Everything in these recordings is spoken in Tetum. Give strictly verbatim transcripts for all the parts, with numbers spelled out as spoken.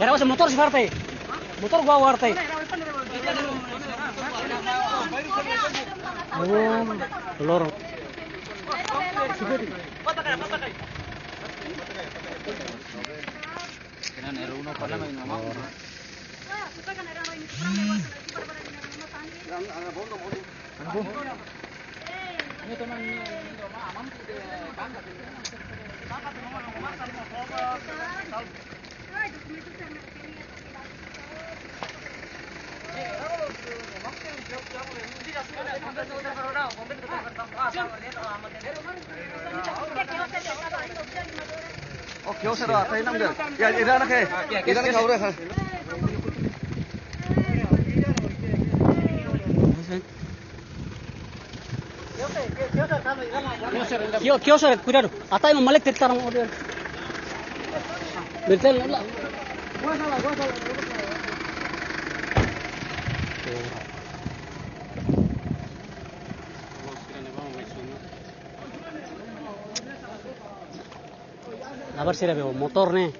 Era usa motor si parte. Motor gua parte. Oh, lorong. Oke, oke, dah, tadi enam dah. Ya, ida nak ke? Ida nak ke, ora, ha? Kio, kio, sir, kuidadu. Atai no malek tetar mo dia. Bertel la. Abar sira be motor ne'e.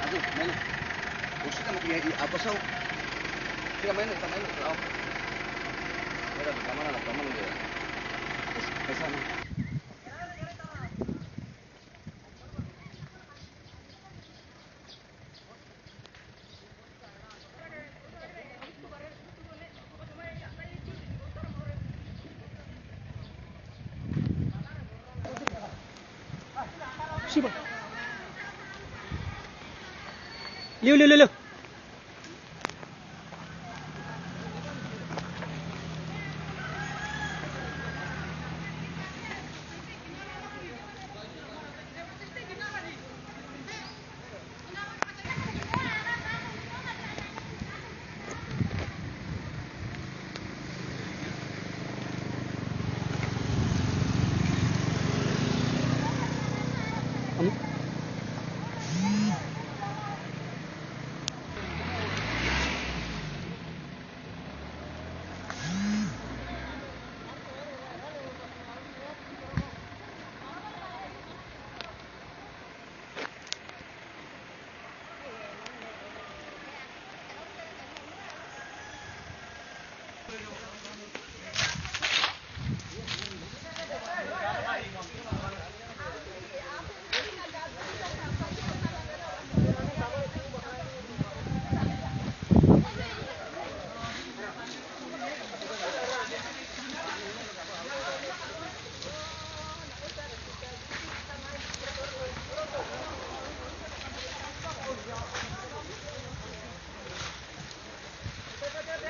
Aduh, mana? Usik sama dia di apa, Sau? Kita main, kita main, kita main. Ada di mana, di mana dia? Ke sana. Siapa? Liu, liu, liu, liu.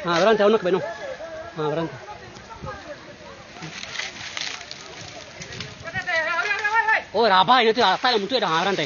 Ah, berante, anak beno. Ah, berante. Oh, raba ini tuh, apa yang mutu ada, ah, berante.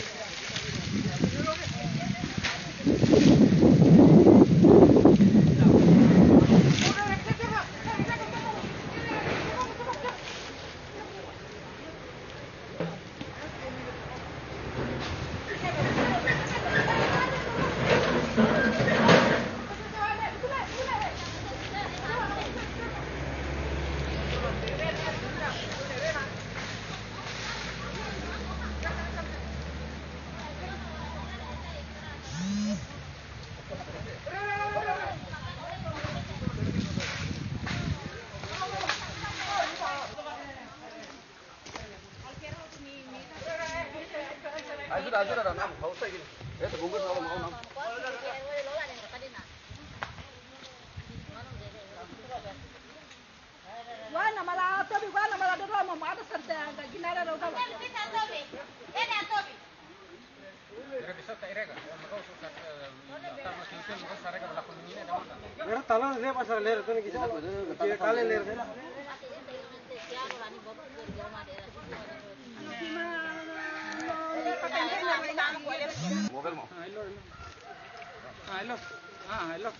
Ajuda, ajuda, dah, nam, ha'u sai gini. Ya, terbungkus, ha'u mau, nam. Wana mala tobi, wana mala dodo, mama ada serte, ginara dodo. Era tala le pasar le, tu ni kisa. Kale le. Hello. Ah, hello. Ah, hello.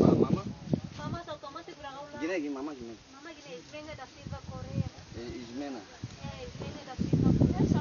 Mama? Mama, só toma segurar o lado. Gine, gine, mama, gine. Mama, gine, Ismena da Silva Correia. Eh, Ismena. Eh, Ismena da Silva Correia.